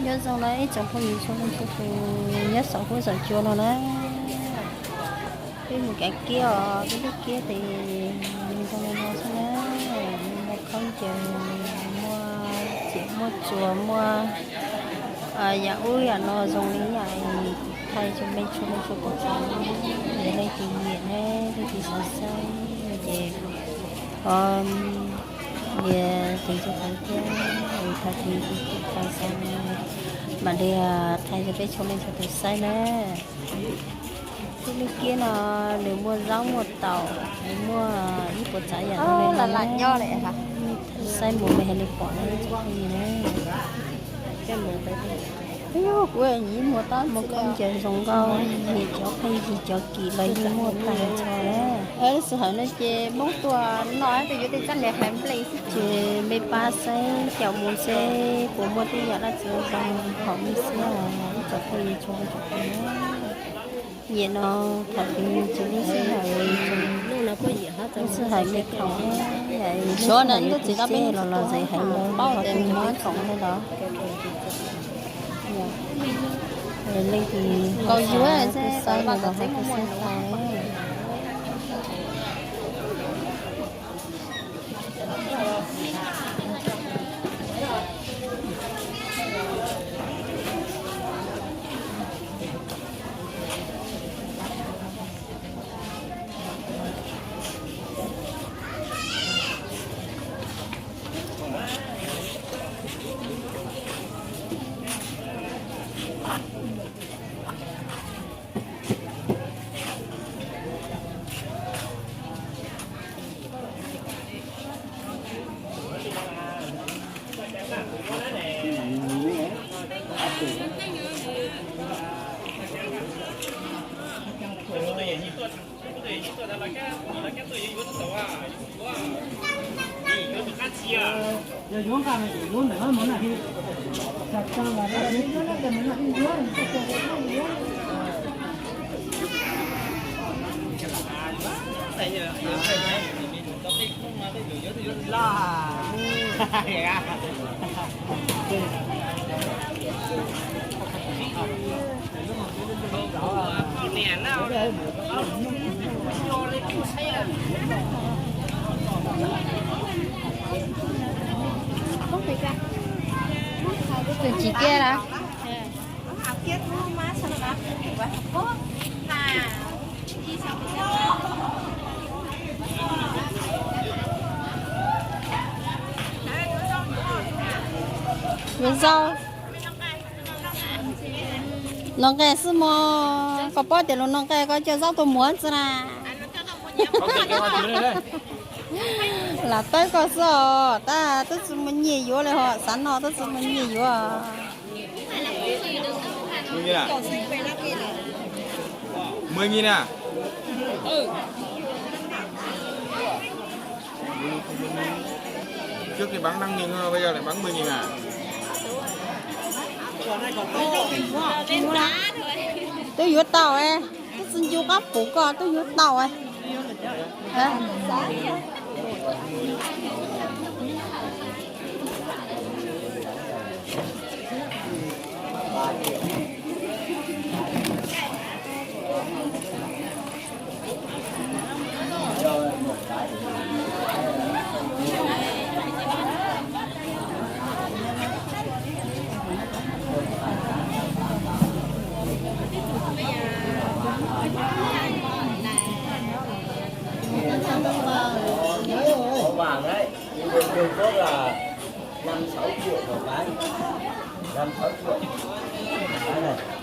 Nyob zoo na ib tsoom phooj ywg txhua leej txhua tus nyob saum huab saum cua no na. Peb mus kav kiab os, peb lub kiab tes zoo li no xwb na. Muaj khaub ncaws, muaj tsiaj muaj txhuam, muaj yam ub yam no zoo li yam thaij rau peb txhua leej txhua tus saib. Yog leej twg nyiam na, leej twg xav saib ces ho nias tes rau hauv thiab, thov tis tus tub tau xav mam li thaij rau peb txhua leej txhua tus saib na. Peb lub kiab no nws muaj zaub muaj taum, nws muaj ib puas tsav yam no li no na. Saib mus li hais li pom na ib tsoom phooj ywg na. Kuv yim muag tab muaj khaub ncaws zoo nkauj, nyiam cov pheej yig cov kim los yeej muaj tag nrho na. Lub sij hawm no ces Hmoob tuaj noj tus yuav tej txab niam hais nplej xwb ces peb pab saib caum mus seb puas muaj tej yam dab tsi zoo hom me xwb os ib tsoom phooj ywg txhua leej txhua tus na. Nyiam no thaum twg tsis lub sij hawm, lub sij hawm me khoom, lub sij hawm yuav tsis tseb los los zem heev los paub hais tias muaj khoom li los. Leej twg xav los hais kuv xav tau. Tus tsis kiag na. Yuav zaub. Noj nqe xwb mog, koj paub tias luag noj nqe koj coj zaub tuaj muag xwb na. Lam tawb koj xwb os, tab twb tsis muaj nyiaj yuav li ho, xav noj twb tsis muaj nyiaj yuav. Trước khi bắn năm nghìn thôi, bây giờ lại bắn mười nghìn à? Twb yuav tau, twb tsis ncu qab pum koj twb yuav tau. Hộp vàng đấy, nhưng mà Trung Quốc là năm sáu triệu một cái. Năm sáu triệu. Cái này.